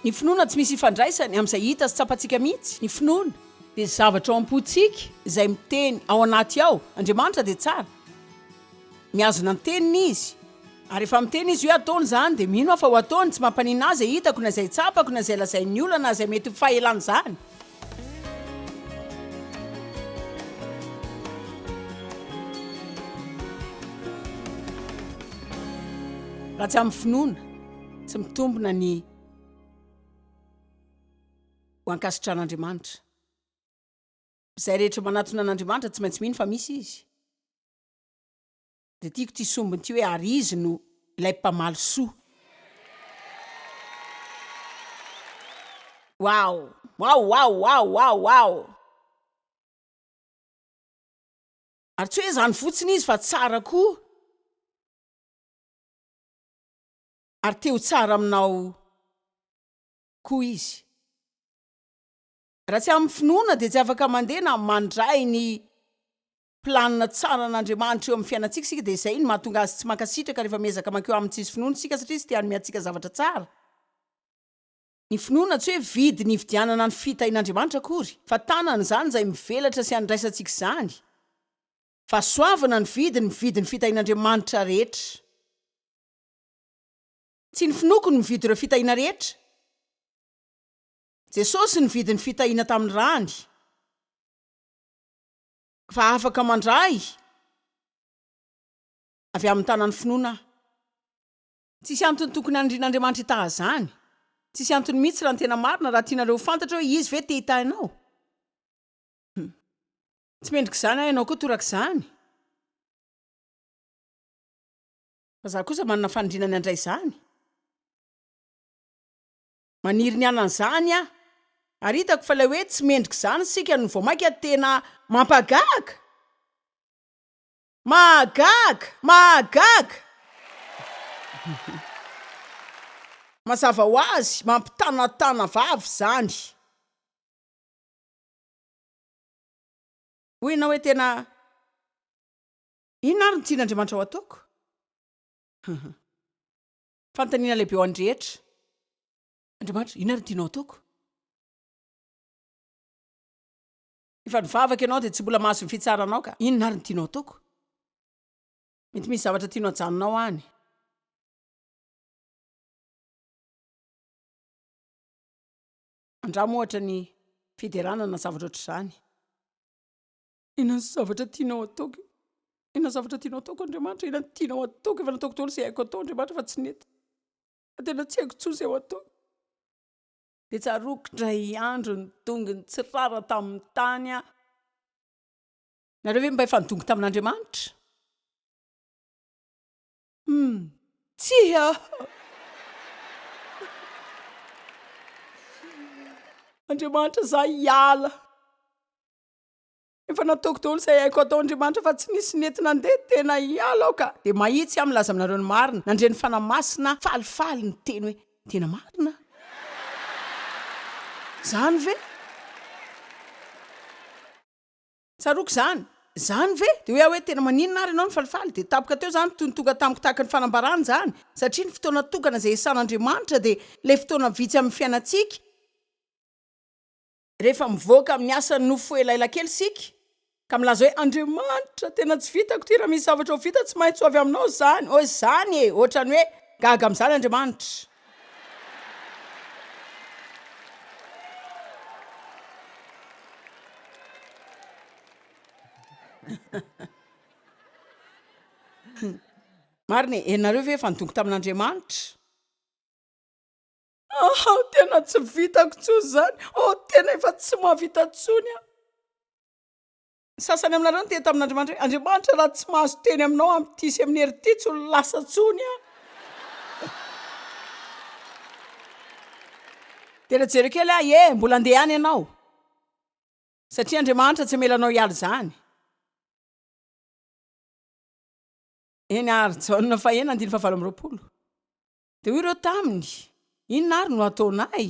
Ny finoana tsy misy ifandraisany amin'izay hita sy tsapantsika mihitsy. Ny finoana dia zavatra ao am-pontsika izay miteny ao anaty ao, Andriamanitra dia tsara. Mihazona ny teniny Izy. Ary rehefa miteny Izy hoe ataony izany dia mino aho fa ho ataony, tsy mampaninona ahy izay hitako na izay tsapako na izay lazain'ny olona na izay mety ho fahelan'izany. Raha tsy amin'ny finoana, tsy mitombina ny ho ankasitran'Andriamanitra. Izay rehetra manatona an'Andriamanitra tsy maintsy mino fa misy Izy. Dia tiako ity sombiny ity hoe ary Izy no ilay mpamaly soa. Wow! Wow wow wow wow wow! Ary tsy hoe izany fotsiny Izy fa tsara koa. Ary te ho tsara aminao koa Izy. Raha tsy amin'ny finoana dia tsy afaka mandeha na mandray ny planina tsaran'Andriamanitra eo amin'ny fiainantsika isika dia izay no mahatonga Azy tsy mankasitraka rehefa miezaka mankeo Aminy tsisy finoana isika satria Izy te hanome antsika zavatra tsara. Ny finoana tsy hoe vidiny hividianana ny fitahian'Andriamanitra akory fa tanana izany izay mivelatra sy andraisantsika izany. Fahasoavana ny vidiny mividy ny fitahian'Andriamanitra rehetra. Tsy ny finoako no mividy ireo fitahiana rehetra. Jesosy nividy ny fitahiana tamin'ny rany. Fa afaka mandray avy amin'ny tanan'ny finoana aho. Tsisy antony tokony hanirian'Andriamanitra hitaha izany. Tsisy antony mihitsy raha ny tena marina, raha tianareo ho fantatra hoe Izy ve te hitahy anao. Hum. Tsy mendrika izany aho, ianao koa torak'izany. Fa izaho kosa manana faniriana ny handray izany. Maniry ny hanana izany aho. Ary hitako fa ilay hoe tsy mendrika izany isika no vao mainka tena mampagaga! Mahagaga! Mahagaga! Mazava ho azy, mampitanatana vava izany. Hoy ianao hoe tena inona ary no tian'Andriamanitra ho ataoko? Fanontaniana lehibe ho an'ny rehetra. Andriamanitra, inona ary no tianao ataoko? Efa nivavaka ianao dia tsy mbola mahazo ny fitsaranao ka. Inona ary no tianao ataoko? Mety misy zavatra tianao ajanonao any. Andramo ohatra ny fiderana na zavatra ohatr'izany. Inona ny zavatra tianao ataoko? Inona ny zavatra tianao ataoko Andriamanitra? Inona no tianao ataoko? Efa nataoko daholo izay haiko atao Andriamanitra fa tsy nety. Fa tena tsy haiko intsony izay ho ataoko. Dia tsaroako indray andro nidongy nitsirara tamin'ny tany aho. Nareo ve mba efa nidongy tamin'Andriamanitra? Hum, tsia! Andriamanitra za hiala. Efa nataoko daholo izay haiko atao Andriamanitra fa tsy nisy nety nandeha tena hiala aho ka. Dia mahitsy aho milaza aminareo ny marina, nandre ny Fanahy Masina falifaly niteny hoe, tena marina izany ve? Tsaroako izany, izany ve? Dia hoy aho hoe, tena maninona ary ianao no falifaly? Dia tampoka teo izany toy ny tonga tamiko tahaka ny fanambarana izany, satria ny fotoana tokana izay iasan'Andriamanitra dia ilay fotoana vitsy amin'ny fiainantsika, Rehefa mivoaka amin'ny asan'ny nofo elaela kely isika, ka milaza hoe, Andriamanitra, tena tsy vitako ity, raha misy zavatra ho vita, tsy maintsy ho avy aminao izany. Oh, izany e! Ohatran'ny hoe gaga amin'izany Andriamanitra. Marina e, ianareo ve efa nidongy tamin'Andriamanitra? Ah, tena tsy vitako intsony izany. Oh, tena efa tsy mahavita intsony aho. Ny sasany aminareo niteny tamin'Andriamanitra hoe, Andriamanitra, raha tsy mahazo teny aminao amin'ity seminera ity, tsy ho lasa intsony aho. Tena jereo kely aho, ie, mbola handeha ihany ianao. Satria Andriamanitra tsy hamela anao hiala izany. Eny ary, Jaona fahenina andininy fahavalo amby 20. Dia hoy ireo taminy, Inona àry no hataonay?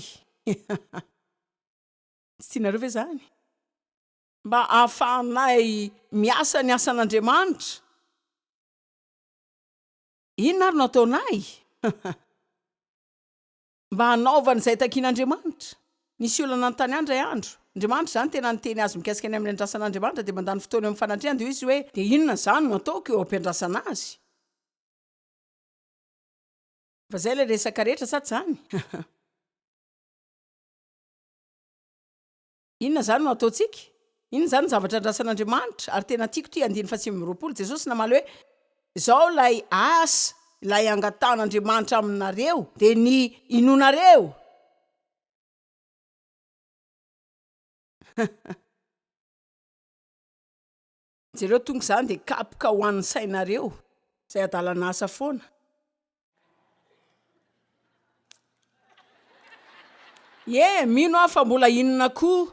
Tsy tianareo ve izany? Mba hahafahanay miasa ny asan'Andriamanitra. Inona àry no hataonay? Mba hanaovany izay takian'Andriamanitra. Nisy olona nanontany ahy indray andro. Andriamanitra izany tena niteny azy mikasika ny amin'ny andrasan'Andriamanitra dia mandany fotoana eo amin'ny fanatrehany dia hoy izy hoe, dia inona izany no ataoko eo am-piandrasana azy? Fa izay ilay resaka rehetra sa tsy izany? Inona izany no ataontsika? Inona izany ny zavatra andrasan'Andriamanitra? Ary tena tiako ity andininy faha-29, Jesosy namaly hoe, Izao ilay asa, ilay angatahan'Andriamanitra aminareo, dia ny hinoanareo. Jereo tonga izany dia kapoka ho an'ny sainareo. Izay adalan'asa foana. Ie, mino aho fa mbola inona koa.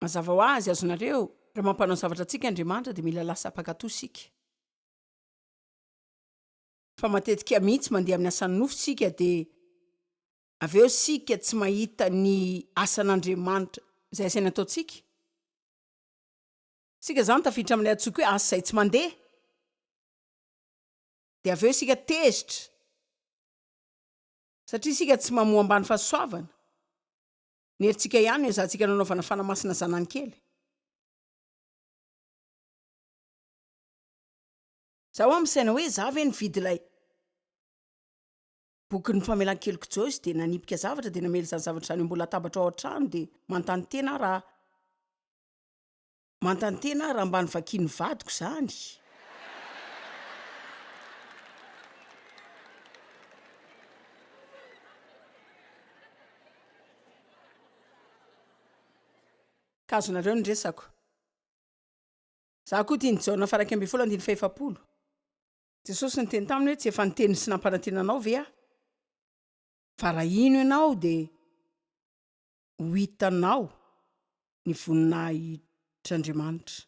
Mazava ho azy, azonareo, raha mampanao zavatra antsika Andriamanitra dia mila lasa mpankatò isika. Fa matetika mihitsy mandeha amin'ny asan'ny nofo isika dia avy eo isika tsy mahita ny asan'Andriamanitra izay asainy ataontsika. Isika izany tafiditra amin'ilay antsoiko hoe asa izay tsy mandeha. Dia avy eo isika tezitra satria isika tsy mamoa ambany fahasoavana. Ny herintsika ihany no ezahantsika nanaovana fanamasina zanany kely. Za hoa misaina hoe za ve nividy ilay bokin'ny famelan-kelok'i Joyce dia nanipika zavatra dia namely izany zavatra izany eo ambony latabatra ao an-trano dia manontany tena aho raha Manontany tena aho raha mba novakian'ny vadiko izany. Ka azonareo ny resako. Za koa tia ny Jaona faha 11 andininy faha 40. Jesosy niteny taminy hoe tsy efa niteny sy nampanantena anao ve aho fa raha hino ianao dia ho hitanao ny voninahitr'Andriamanitra.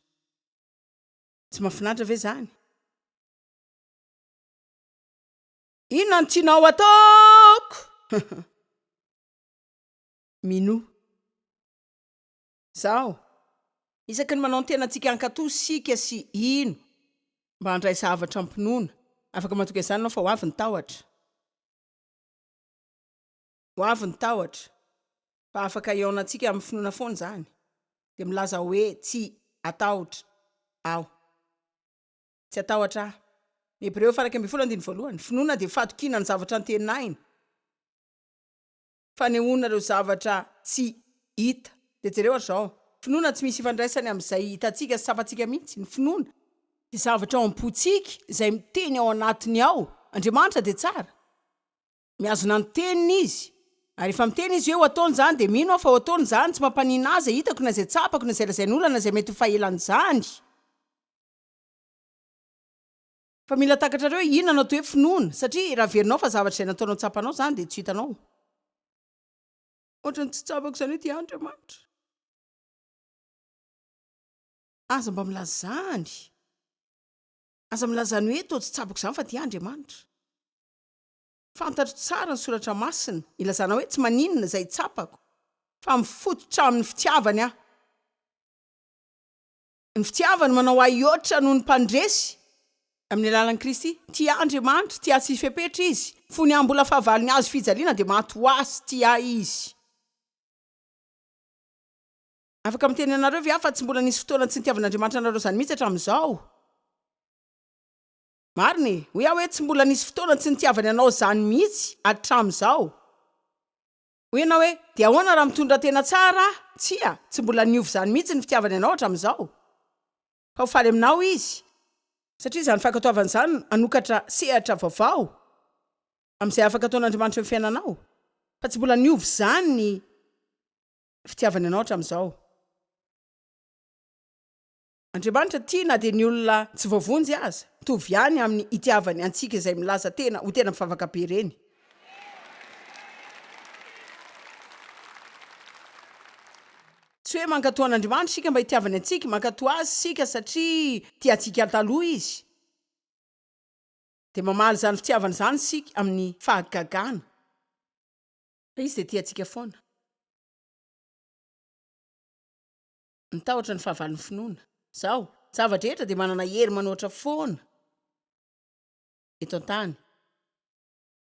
Tsy mahafinaritra ve izany? Inona no tianao ataoko? Minoa. Izaho, isaky ny manao ny tenantsika hankatò isika sy hino mba handray zavatra am-pinoana, afaka matoky an'izany ianao fa ho avy ny tahotra. Ho avy ny tahotra, fa afaka hihaonantsika amin'ny finoana foana izany, dia milaza hoe tsy hatahotra aho. Tsy hatahotra aho. Ny Hebreo faha 11 andininy voalohany, Finoana dia fatokiana ny zavatra antenaina, fanehoana ireo zavatra tsy hita. Dia jereo ary izao, finoana tsy misy ifandraisany amin'izay hitantsika sy tsapantsika mihitsy. Ny finoana dia zavatra ao am-pontsika izay miteny ao anatiny ao, Andriamanitra dia tsara. Mihazona ny teniny izy. Ary rehefa miteny izy hoe ho ataony izany dia mino aho fa ho ataony izany, tsy mampaninona ahy izay hitako na izay tsapako na izay lazain'olona na izay mety ho fahelan'izany. Fa mila takatrareo hoe inona no atao hoe finoana, satria raha averinao fa zavatra izay nataonao tsapanao izany dia tsy hitanao. Ohatran'ny tsy tsapako izany hoe tia ahy Andriamanitra. Aza mba milaza izany. Aza milaza ny hoe toa tsy tsapako izany fa tia ahy Andriamanitra. Fantatro tsara ny soratra masina ilazana hoe tsy maninona izay tsapako fa mifototra amin'ny fitiavany aho. Ny fitiavany manao ahy hihoatra noho ny mpandresy amin'ny alalan'i Kristy. Tia ahy Andriamanitra, tia ahy tsisy fepetra Izy. Fony aho mbola fahavalon'ny hazo fijaliana dia maty ho ahy sy tia ahy Izy. Afaka miteny anareo ve aho fa tsy mbola nisy fotoana tsy nitiavan'Andriamanitra anareo izany mihitsy hatramin'izao? Marina e! Hoy aho hoe tsy mbola nisy fotoana tsy nitiavany anao izany mihitsy hatramin'izao. Hoy ianao hoe, dia ahoana raha mitondra tena tsara aho? Tsia, tsy mbola niova izany mihitsy ny fitiavany anao hatramin'izao. Fa ho faly aminao izy. Satria izany fankatoavana izany hanokatra sehatra vaovao amin'izay afaka ataon'Andriamanitra eo amin'ny fiainanao. Fa tsy mbola niova izany ny fitiavany anao hatramin'izao. Andriamanitra tia na dia ny olona tsy voavonjy aza, mitovy ihany amin'ny itiavany antsika izay milaza tena ho tena mpivavaka be ireny. Tsy hoe mankatò an'Andriamanitra isika mba hitiavany antsika, mankatò Azy isika satria tia antsika taloha Izy. Dia mamaly izany fitiavana izany isika amin'ny fahagagana fa Izy dia tia antsika foana. Ny tahotra ny fahavalon'ny finoana. Izao, ny zava-drehetra dia manana hery manoatra foana eto an-tany.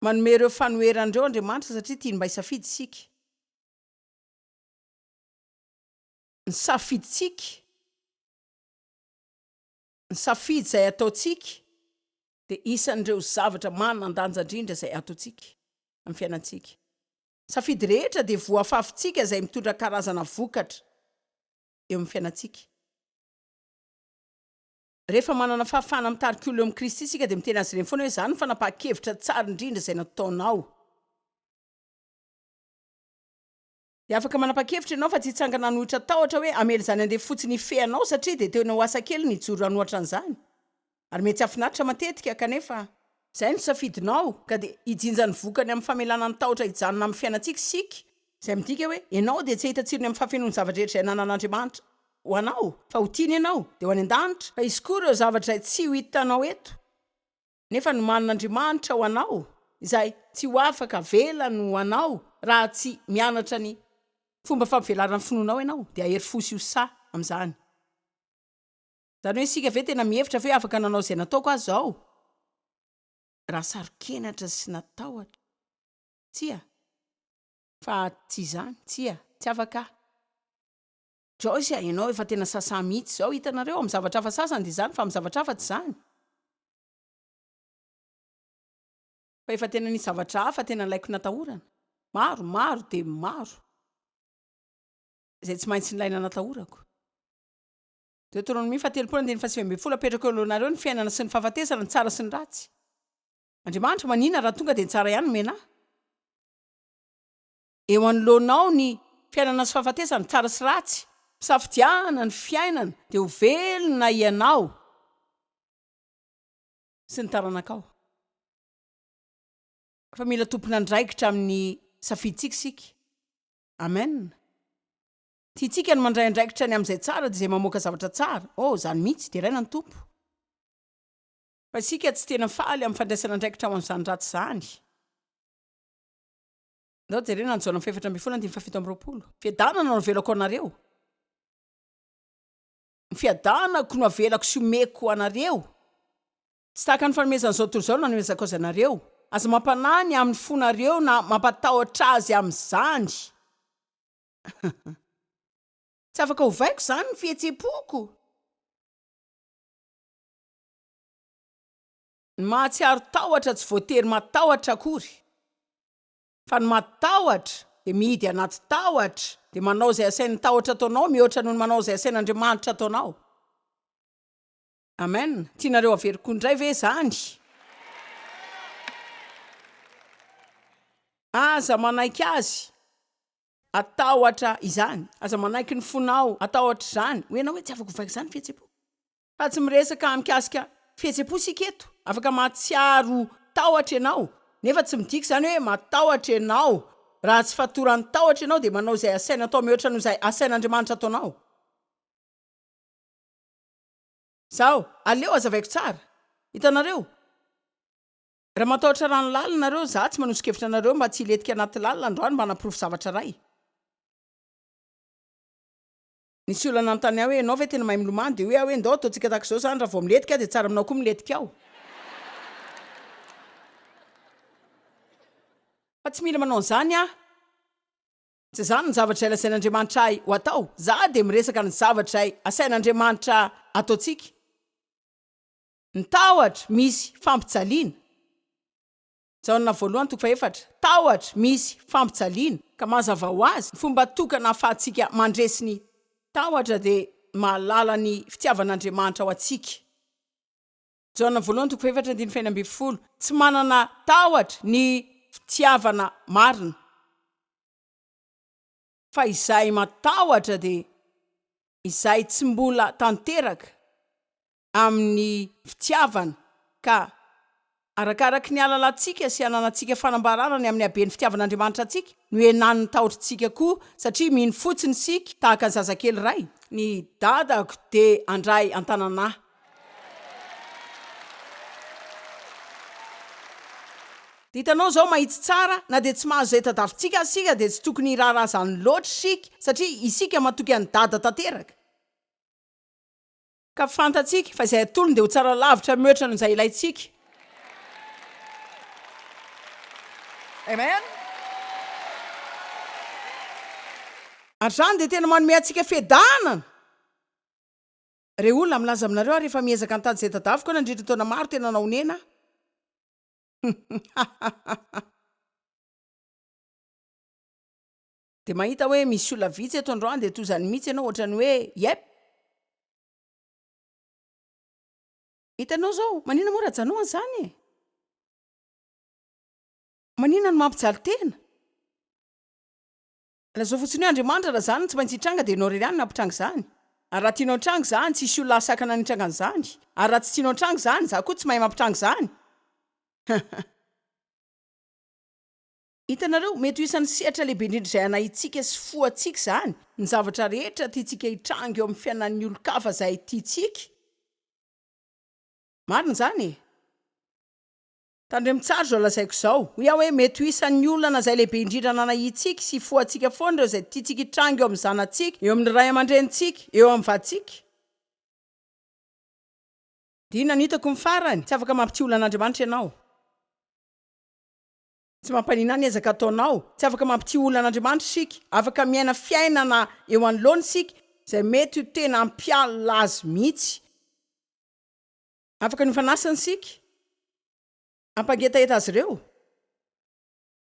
Manome ireo fanoherana ireo Andriamanitra satria tiany mba hisafidy isika. Ny safidintsika, ny safidy izay ataontsika dia isan'ireo zavatra manan-danja indrindra izay ataontsika amin'ny fiainantsika. Ny safidy rehetra dia voafafintsika izay mitondra karazana vokatra eo amin'ny fiainantsika. Rehefa manana fahafahana mitarika olona eo amin'i Kristy isika dia miteny azy ireny foana hoe izany no fanapahan-kevitra tsara indrindra izay nataonao. Dia afaka manapa-kevitra ianao fa tsy hitsangana hanohitra tahotra hoe hamela izany handeha fotsiny hifehy anao satria dia tena ho asa kely ny hijoro hanohatra an'izany. Ary mety tsy hahafinaritra matetika kanefa. Izay no safidinao ka dia hijinja ny vokany amin'ny famelana ny tahotra hijanona amin'ny fiainantsika isika, izay midika hoe ianao dia tsy hahita tsirony amin'ny fahafenoan'ny zava-drehetra izay ananan'Andriamanitra ho anao, fa ho tiany ianao, dia ho any an-danitra, fa hisy koa ireo zavatra izay tsy ho hitanao eto, nefa nomanin'Andriamanitra ho anao, izay tsy ho afaka avelany ho anao raha tsy mianatra ny fomba fampivelarana ny finoanao ianao, dia hahery fo sy ho sahy amin'izany. Izany hoe isika ve tena mihevitra fa hoe afaka nanao izay nataoko aho izao raha saro-kenatra sy natahotra? Tsia. Fa tsy izany. Tsia. Tsy afaka aho. Joyce a, ianao efa tena sasa mihitsy izao. Hitanareo, amin'ny zavatra hafa sasany dia izany, fa amin'ny zavatra hafa tsy izany. Fa efa tena nisy zavatra hafa tena nilaiko natahorana. Maro, maro dia maro. Izay tsy maintsy nilaina natahorako. Deoteronomia faha-30 andininy faha-19 Apetrako eo anoloanareo ny fiainana sy ny fahafatesana, ny tsara sy ny ratsy. Andriamanitra, manina raha tonga dia ny tsara ihany no omena ahy? Eo anoloanao ny fiainana sy fahafatesana, tsara sy ratsy. Misafidiana ny fiainana, dia ho velona ianao sy ny taranakao. Fa mila tompon'andraikitra amin'ny safidintsika isika. Amen. Tiantsika ny mandray andraikitra ny amin'izay tsara dia izay mamoaka zavatra tsara. Oh, izany mihitsy. Deraina ny Tompo. Fa isika tsy tena faly amin'ny fandraisana andraikitra ao amin'izany ratsy izany. Ndao jerena ny Jaona faha-14 andininy faha-27. Fiadanana no avelako anareo. Ny fiadanako no avelako sy omeko anareo. Tsy tahaka ny fanomezan'izao tontolo izao no nanomezako azy anareo. Aza mampanahy ny amin'ny fonareo na mampatahotra azy amin'izany. Tsy afaka ovaiko izany ny fihetseham-poko. Ny mahatsiaro tahotra tsy voatery matahotra akory. Fa ny matahotra dia mihidy anaty tahotra, dia manao izay asain'ny tahotra ataonao mihoatra noho ny manao izay asain'Andriamanitra ataonao. Amen. Tianareo averiko indray ve izany? Aza manaiky azy hatahotra izany. Aza manaiky ny fonao hatahotra izany. Hoy ianao hoe tsy afaka ovaiko izany ny fihetseham-po. Fa tsy miresaka mikasika fihetseham-po isika eto. Afaka mahatsiaro tahotra ianao, nefa tsy midika izany hoe matahotra ianao. Raha tsy fatoran'ny tahotra ianao dia manao izay asaina atao mihoatra noho izay asain'Andriamanitra ataonao. Izao, aleo hazavaiko tsara. Hitanareo? Raha matahotra rano lalina nareo, za tsy manoso-kevitra anareo mba tsy hilentika anaty lalina androany mba hanaporofo zavatra iray. Nisy olona nanontany ahy hoe, ianao ve tena mahay milomano? Dia hoy aho hoe, ndao ataontsika tahaka izao izany, raha vao milentika aho dia tsara aminao koa milentika ao. Fa tsy mila manao an'izany aho. Tsy izany ny zavatra izay lazain'Andriamanitra ahy ho atao. Za dia miresaka ny zavatra izay asain'Andriamanitra ataontsika. Ny tahotra misy fampijaliana. Jaona voalohany toko fahefatra, Tahotra misy fampijaliana. Ka mazava ho azy, ny fomba tokana ahafahantsika mandresy ny tahotra dia ny mahalala ny fitiavan'Andriamanitra ho antsika. Jaona voalohany toko fahefatra andininy fahenina ambin'ny folo, Tsy manana tahotra ny fitiavana marina, fa izay matahotra dia izay tsy mbola tanteraka amin'ny fitiavana ka arakaraky ny halalantsika sy hananantsika fanambarana ny amin'ny haben'ny fitiavan'Andriamanitra antsika no hihenan'ny tahotritsika koa satria mino fotsiny isika tahaka ny zazakely iray. Ny dadako dia handray an-tanana ahy. Dia hitanao izao mahitsy tsara na dia tsy mahazo izay tadavintsika aza isika dia tsy tokony hiraharaha izany loatra isika satria isika matoky an'i dada tanteraka. Ka fantatsika fa izay atolony dia ho tsara lavitra mihoatra noho izay ilaintsika. Amen. Ary izany dia tena manome antsika fiadanana. Rey olona, milaza aminareo aho rehefa miezaka nitady izay tadaviko aho nandritra ny taona maro tena nahonena aho. Dia mahita hoe misy olona vitsy eto androany dia toy izany mihitsy ianao ohatran'ny hoe yep. Hitanao izao, maninona moa raha ajanona izany e? Maninona no mampijaly tena? Lazao fotsiny hoe Andriamanitra raha izany no tsy maintsy hitranga dia ianao irery ihany no hampitranga izany. Ary raha tianao hitranga izany, tsy hisy olona hahasakana ny hitrangan'izany. Ary raha tsy tianao hitranga izany, izaho koa tsy mahay mampitranga izany. Hitanareo, mety ho isan'ny sehatra lehibe indrindra izay anahintsika sy fohantsika izany, ny zavatra rehetra tiantsika hitranga eo amin'ny fiainan'ny olon-kafa izay tiantsika. Marina izany e! Tandremo tsara izao lazaiko izao, hoy aho hoe mety ho isan'ny olana izay lehibe indrindra nanahiantsika sy ifohantsika foana ireo izay tiantsika hitranga eo amin'ny zanatsika, eo amin'ny ray aman-drenintsika, eo amin'ny vadintsika. Dia inona no hitako ny farany? Tsy afaka mampitia olona an'Andriamanitra ianao. Tsy mampaninona ny ezaka ataonao. Tsy afaka mampitia olona an'Andriamanitra isika. Afaka miaina fiainana eo anoloany isika, izay mety ho tena hampialona azy mihitsy. Afaka ny ho fanasany isika, hampangetaheta azy ireo,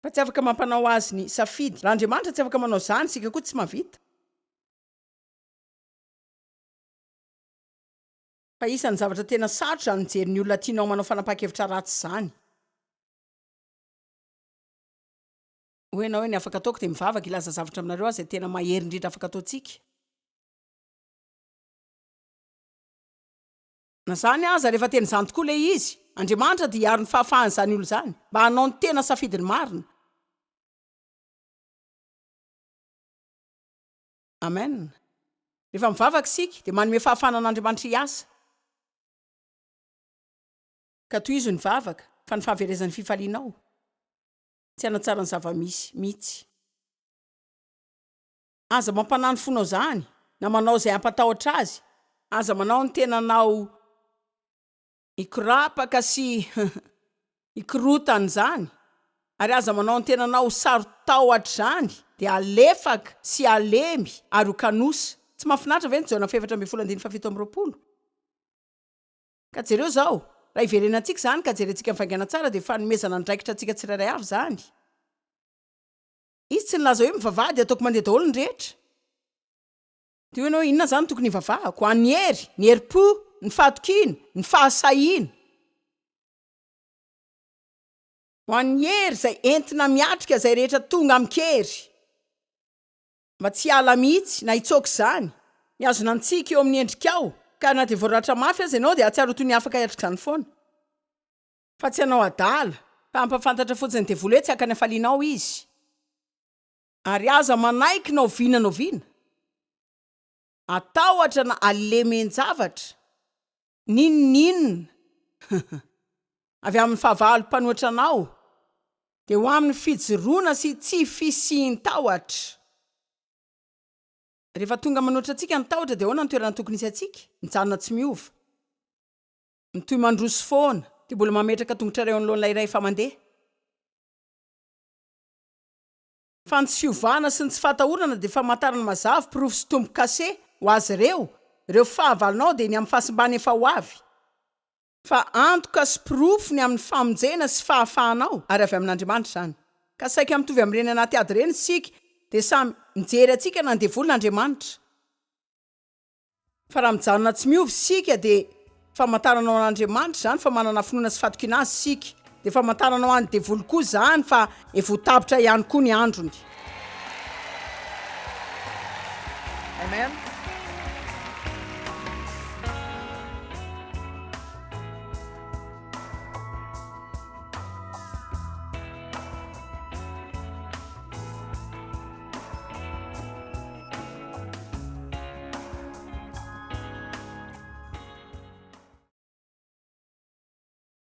fa tsy afaka mampanao azy ny safidy. Raha Andriamanitra tsy afaka manao izany, isika koa tsy mahavita. Fa isan'ny zavatra tena sarotra izany mijery ny olona tianao manao fanapahan-kevitra ratsy izany. Hoy ianao hoe ny afaka ataoko dia mivavaka hilaza zavatra aminareo aho izay tena mahery indrindra afaka ataontsika. Na izany aza, rehefa tena izany tokoa ilay izy, Andriamanitra dia hiaro ny fahafahan'izany olona izany mba hanao ny tena safidiny marina. Amen. Rehefa mivavaka isika dia manome fahafahana an'Andriamanitra hiasa. Ka tohizo ny vavaka fa ny fahaverezan'ny fifalianao tsy hanatsara ny zava-misy mihitsy. Aza mampanahy ny fonao izany na manao izay hampatahotra azy. Aza manao ny tenanao hikorapaka sy hikorotana izany ary aza manao ny tenanao ho saro-tahotra izany dia halefaka sy halemy ary ho kanosa. Tsy mahafinaritra ve ny Jaona faha-14 andininy faha-27? Ka jereo izao, raha iverenantsika izany ka jerentsika mivaingana tsara dia fanomezana andraikitra antsika tsirairay avy izany. Izy tsy nilaza hoe mivavaha dia ataoko mandeha daholo ny rehetra. Dia hoy ianao hoe inona izany no tokony hivavahako? An'ny hery, ny herim-po, ny fahatokiana, ny fahasahiana. Ho an'ny hery izay entina miatrika izay rehetra tonga amin-kery. Mba tsy hiala mihitsy na hitsoaka izany. Mihazona antsika eo amin'ny endrikao, ka na dia voaratra mafy aza ianao dia hahatsiaro ho toy ny afaka hiatrika izany foana. Fa tsy hanao adala, fa hampahafantatra fotsiny ny devoly hoe tsy haka ny hafalianao izy. Ary aza manaiky na oviana na oviana hatahotra na halemen-javatra, n'inon'inona, avy amin'ny fahavalo mpanohitra anao, dia ho amin'ny fijoroana sy tsy fisian-tahotra. Rehefa tonga manohitra antsika ny tahotra, dia ahoana ny toerana tokony hisy antsika? Mijanona tsy miova. Mitohy mandroso foana. Dia mbola mametraka tongotra iray eo anoloan'ilay iray efa mandeha. Fa ny tsy fiovana sy ny tsy fahatahorana dia famantarana mazava, porofo sy tombo-kase, ho azy ireo, ireo fahavalonao dia ny amin'ny fahasimbana efa ho avy. Fa antoka sy porofo ny amin'ny famonjena sy fahafahanao, ary avy amin'Andriamanitra izany. Ka saika mitovy amin'ireny anaty ady ireny isika, dia samy mijery antsika na ny devoly na Andriamanitra. Fa raha mijanona tsy miova isika dia famantarana ho an'Andriamanitra izany fa manana finoana sy fatokiana Azy isika. Dia famantarana ho an'ny devoly koa izany fa efa ho tapitra ihany koa ny androny. Amen.